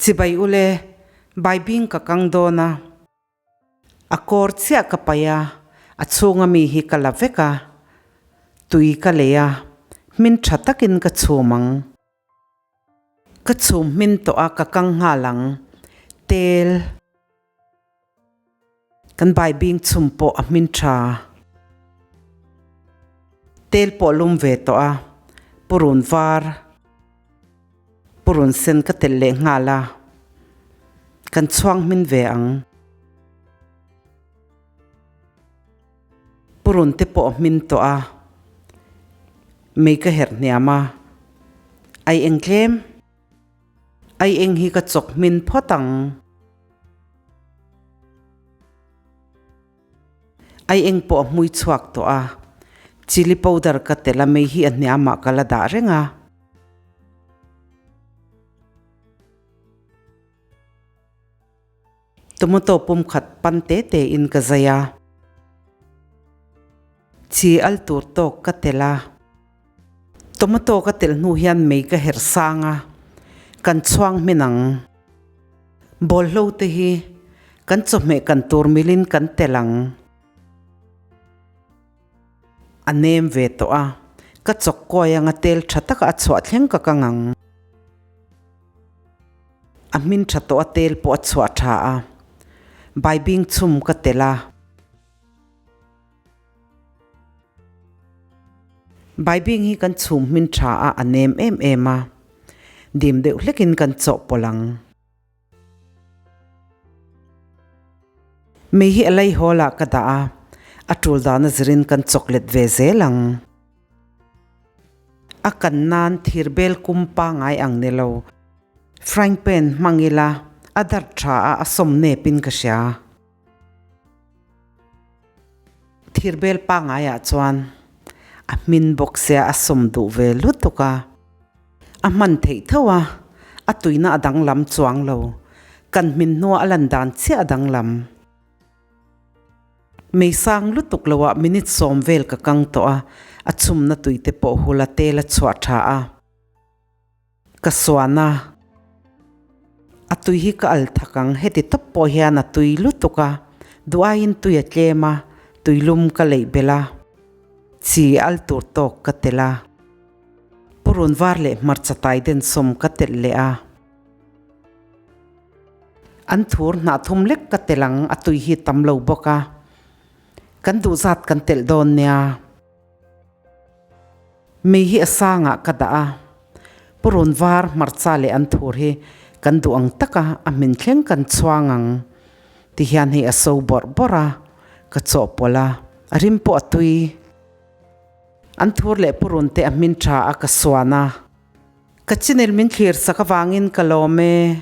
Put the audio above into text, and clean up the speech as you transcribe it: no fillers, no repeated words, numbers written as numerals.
Chibai ule, baibing ka kang dawn a. A kawr chiah ka paih a, a chhunga mi hi ka la vek a. Tui ka lei a, hmin tha takin ka chhum ang. Ka chhum hmin tawh a, ka kang nghal ang. Tel. Kan baibing chhum pawh a hmin tha. Tel pawh lum ve tawh a, purun var, purun sen ka telh leh nghal a, kan chhuang hmin ve ang. Purun te pawh a hmin tawh a, mei ka herh hniam a, ai eng tlem. Ai eng hi ka chawk hmin phawt ang. Ai eng pawh a hmui chhuak tawh a, chilli powder ka telh a mei hi a hniamah ka la dah reng a. Tomato pum khat pan te te in ka zai a. Chi al tur tawk ka telh a. Tomato ka telh hnu hian mei ka herh sang a, kan chhuang hmin ang. Bawlhlo te hi kan chawhmeh kan tur milin kan telh ang. A nem ve tawh a, ka chawk kawi anga tel tha taka a chhuah thleng ka kang ang. A hmin tha tawh a tel pawh a chhuah tha a, baibing chhum ka telh a. Baibing hi kan chhum hmin tha a, a nem em em a, dim deuh hlekin kan chawhpawlh ang. Mei hi a lei hawl ah ka dah a, a tul dan a zirin kan chawk let ve zel ang. A kan nan thir bel kum pangai ang ni lo, frying pan hmang ila a dar tha a, a sawm nep in ka hria. Thirbel pangaiah chuan a hmin bawk sia a sawm duh ve lutuk a, a hman theih tho a, a tuina a danglam chuang lo, kan hmin hnua a lan dan chiah a danglam. Mei sang lutuk loah minute sawm vel ka kang tawh a, a chhumna tuite pawh hula tel a chhuah tha a. Ka suan a, a tui hi ka al thak ang, heti tawp pawh hian a tui lutuk a, duh aiin tui a tlem a, tuilum ka leih belh a, chi al tur tawk ka telh a, purun var leh hmarcha tai den sawm ka telh leh a, an thur hnah thum lek ka telh ang, a tui hi tam lo bawk a, kan duh zat kan telh dawn nia. Mei hi a sangah ka dah a, purun var hmarcha leh an thur hi kan duh ang taka a hmin thleng kan chhuang ang ti hian hei a so bawrh bawrh a, ka chawhpawlh a, a rim pawh a tui. An thur leh purun te a hmin tha a ka suan a. Ka chinel min thlir sak avangin ka lawm e.